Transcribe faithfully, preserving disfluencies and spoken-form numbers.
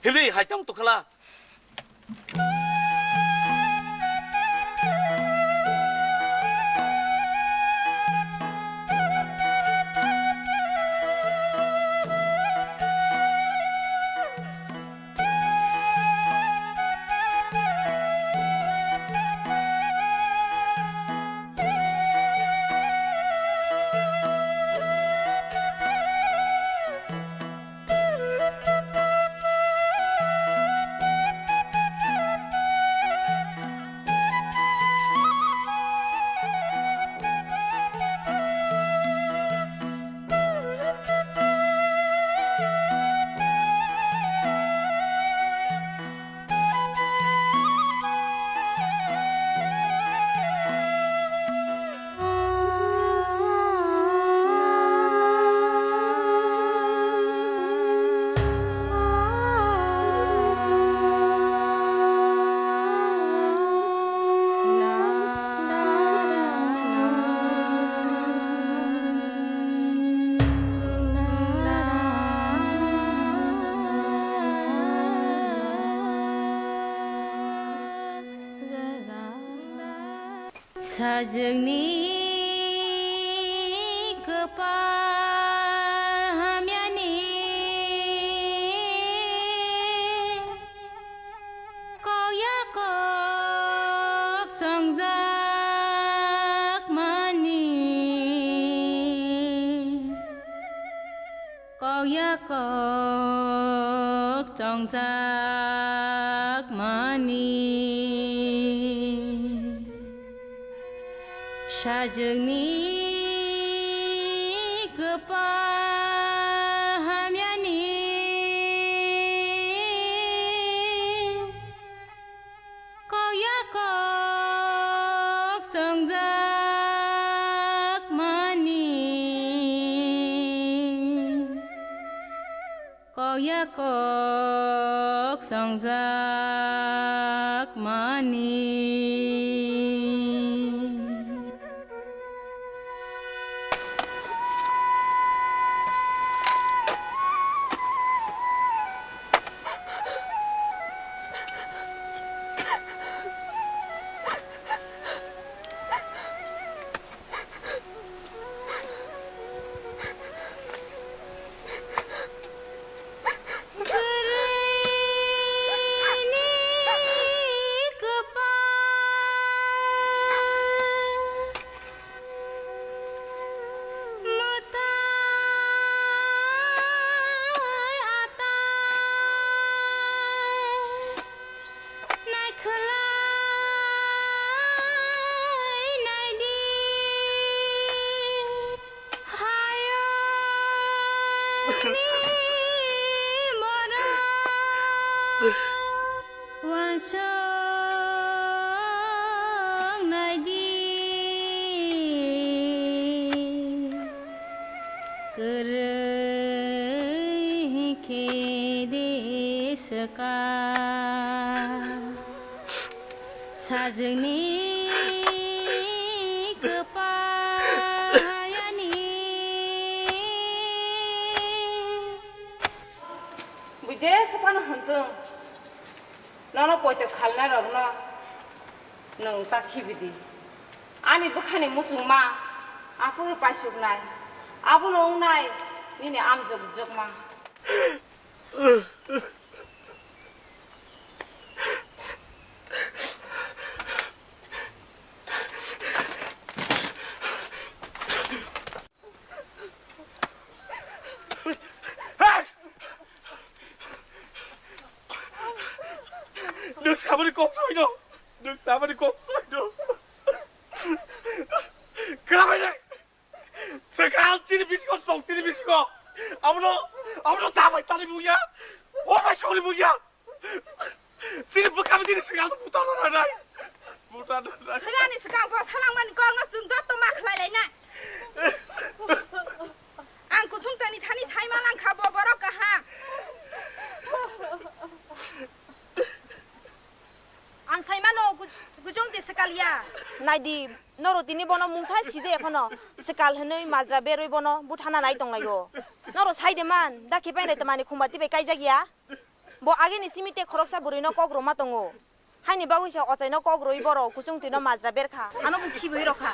Himdi hai tong tukhala. Sajwkni kwpal hamyani kok ya kok chongjak mani. Kok ya kok chongjak mani. Sajwkni kwpal hamyani kok ya kok chongjak mani. Kok ya kok chongjak mani. Naikhwlai naidi, hayani borok uansuk naidi. Kwrwi khe de swkang sajwkni kwpal hayani. Bui je swkang hwntwng, nono poito khalnai rokno nwng ta khibi di. Ani bwkhani muchungma aphuru paisuknai, abono wngnai nini amjok jokma. Hey! Nwng samani kok soino. Nwng samani kok soino. Kwrabai de. Swkang chini bisingo, swkang chini bisingo. Abono, abono ta bai tani buya. O bai sori buya. Chini bwkha chini swkang buta na nai. Buta na nai. Khayani swkang bo salangmani kokno chwng joto ma khlai lainai. Ang kuchung tani thani saima langkha bo borok kaham. Ang saimano kuchung tisa kalia. Naidi, noro tini bono mungsa sije phano swkang hwnwi majra berwi bono buthana nai tonglaio. Noro saide man, dakhe painai tamani khumbar tibai kaijak ya. Bo agini simi te khoroksa bwrwino kok rwma tongo. Haini bagwi se ochaino kok rwi borok kuchung twino majra berkha. Ano bo khibiwi rokha.